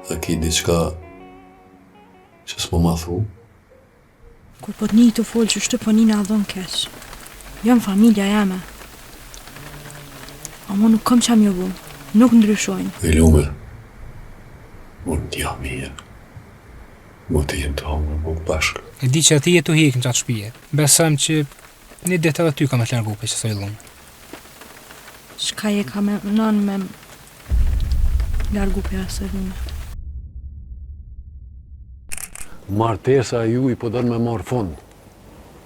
A ki diçka që s'po ma thu? Kur po të nij tu folë qështu po nina dhon keq. Janë familja jeme. Amo nuk kom ça me ju bo. Nuk ndryshojnë. E lume, unë jam mirë. Moti jem tu hangër bukë bashkë. E di që ti je tu hek në qatë shpije. Besom që një ditë edhe ty ka me të largu prej qësaj dhunë. Çka je ka menon me largu prej asaj dhune. Martesa e juj po don me marrë fund.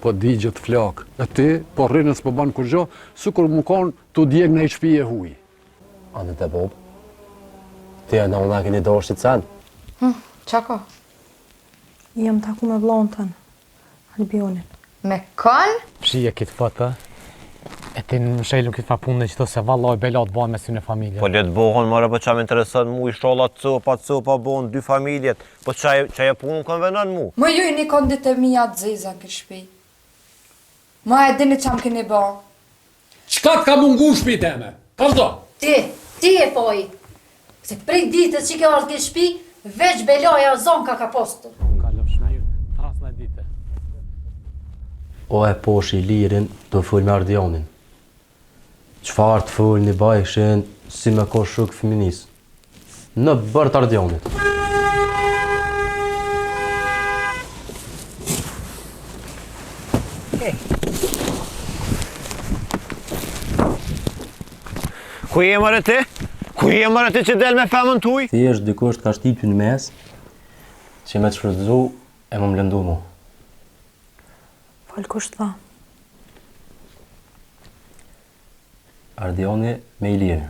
Po digjet flakë. E ti, po rrin e s'po ban kurgjo, sikur me kon tu djeg naj shpi e huj. Anë të bobë. Ti e nona keni dashtë qit sen. Hm, ça ka? Jam taku me vllaun tënd. Albionin. Me kon? Fshije këtë foto, e ti në mshelun këtë fa punë në qëto se vallaj bela t'bohen mes në familje. Po le të bohon, more, po ça më intereson mu, ishalla copa, copa bohon dy familjet, po qa, qajo punë më konvenon mu? Më ju jeni kon ditë e mia të zeza në këtë shpi. Më e dini ça më keni bo. Çka të ka mungu n'shpi teme? Kallzo! Ti, ti je faji. Se prej ditës që ke ardhë n'këtë shpi, veç belaja zonka ka pas këtu. O e posh Ilirin tu fol me Ardionin. Çfarë të folni bajshin si me kon shok fëminisë. Në bërë të Ardionit. Ku je more ti? Ku je more ti që del me femën tuj? Thjesht dikush të ka shti ty në mes, që me të shfrytëzu e me më lëndu mu. Fal kush tha? Ardioni me Ilirin.